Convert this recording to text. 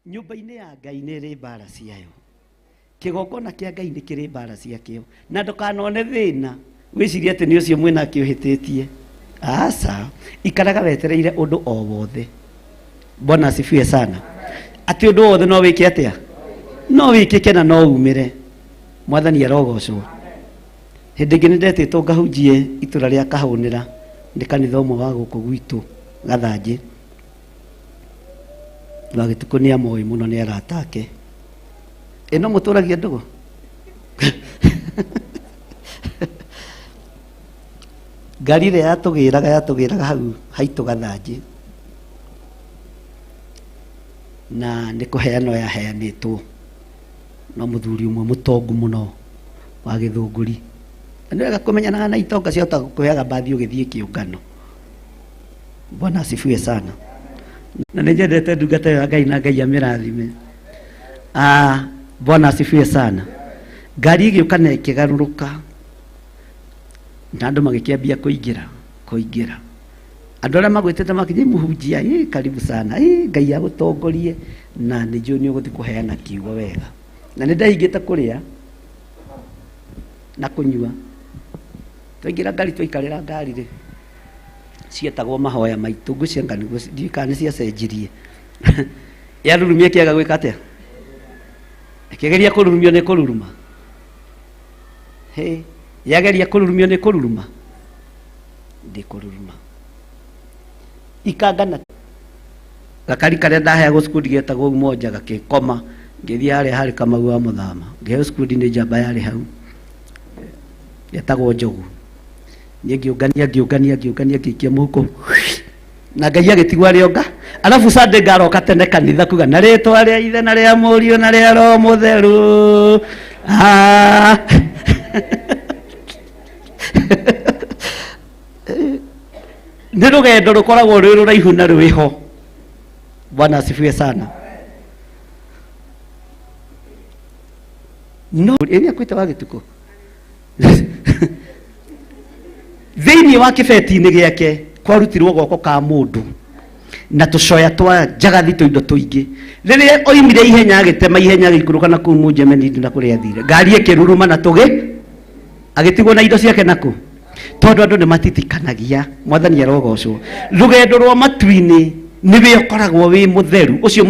Nyũmba-inĩ ya Ngai nĩ ĩrĩ mbara ciayo. Kĩgongona kĩa Ngai nĩ kĩrĩ mbara ciakĩo. Na ndũkanone thĩna wĩcirie atĩ nĩ ũcio mwĩnake ũhĩtĩtie. Aca, ikaraga wetereire ũndũ o wothe. Bwana asifiwe sana. Atĩ ũndũ o wothe no wĩke atĩa? No wĩkĩke na no umĩre. Mwathani arogocwo. Hĩndĩ ĩngĩ nĩ ndetĩtwo ngahunjie itũra rĩa Kahũnĩra nĩ kanitha ũmwe wa gũkũ gwitũ Gathanjĩ. Wagĩtukũ nĩ amoĩ mũno nĩ arata ake. Ĩ no mũtũragia ndũgũ? Ngari ĩrĩa yatũgĩraga yatũgĩraga hau haitũ Gathanjĩ na nĩ kũheanwo yaheanĩtwo no mũthuri ũmwe mũtongu mũno wa Gĩthũngũri. Na nĩ wega kũmenyanaga na itonga ciahota gũkũheaga mbathi ũgĩthiĩ kĩũngano. Bwana asifiwe sana. Na nĩ nyendete ndungata ĩyo ya Ngai na Ngai amĩrathime. Ah, Bwana asifiwe sana. Ngari ĩgĩũka na ĩkĩgarũrũka na andũ magĩkĩambia kũingĩra kũingĩra. Andũ arĩa magwĩtĩte makinya mũhunjia, ĩ karibu sana, ĩ Ngai agũtongorie na nĩ njũĩ nĩ ũgũthiĩ kũheana kiugo wega. Na nĩ ndahingĩte kũrĩa na kũnyua. Twaingĩra ngari twaikarĩra ngari rĩ, cietagwo mahoya maitũ ngwĩciria anga nĩguo ndiũĩ kana nĩ ciacenjirie yarurumia kĩaga gwĩka atĩa ĩkĩgeria kũrurumio nĩ kũruruma Hĩ, yageria kũrurumio nĩ kũruruma ndĩkũruruma ikangana gakari karĩa ndaheagwo cukuru getagwo umoja gakĩkoma ngĩthiĩ harĩa harĩ kamau wa mũthama ngĩheo cukuru nĩ njamba yarĩ hau yetagwo njogu niĩ ngĩũngania ngĩũngania ngĩũngania ngĩikia mũhuko na ngai agĩtigwo arĩ onga arabu Sunday ngaroka tene kanitha kuga na rĩtwa rĩa ithe na rĩa mũriũ na rĩa roho mũtheru. Ah. Nĩ rũgendo rũkoragwo rwĩ rũraihu na rwĩho. Bwana asifiwe sana. No ĩrĩa kwĩte wa gĩtukũ thĩinĩ wa kĩbeti-inĩ gĩake kwarutirwo guoko ka mũndũ na tũcoya twa njagathi tũindo tũingĩ. Rĩrĩa oimire ihenya agĩtema ihenya agĩikũrũka na kũu Mũnjemeni na kũrĩa athire, ngari ĩkĩruruma na tũgĩ agĩtigwo na indo ciake nakũ, tondũ andũ nĩ matitikanagia. Mwathani arogocwo. Rũgendo rwa matu-inĩ nĩwe ũkoragwo wĩ mũtheru ũcio.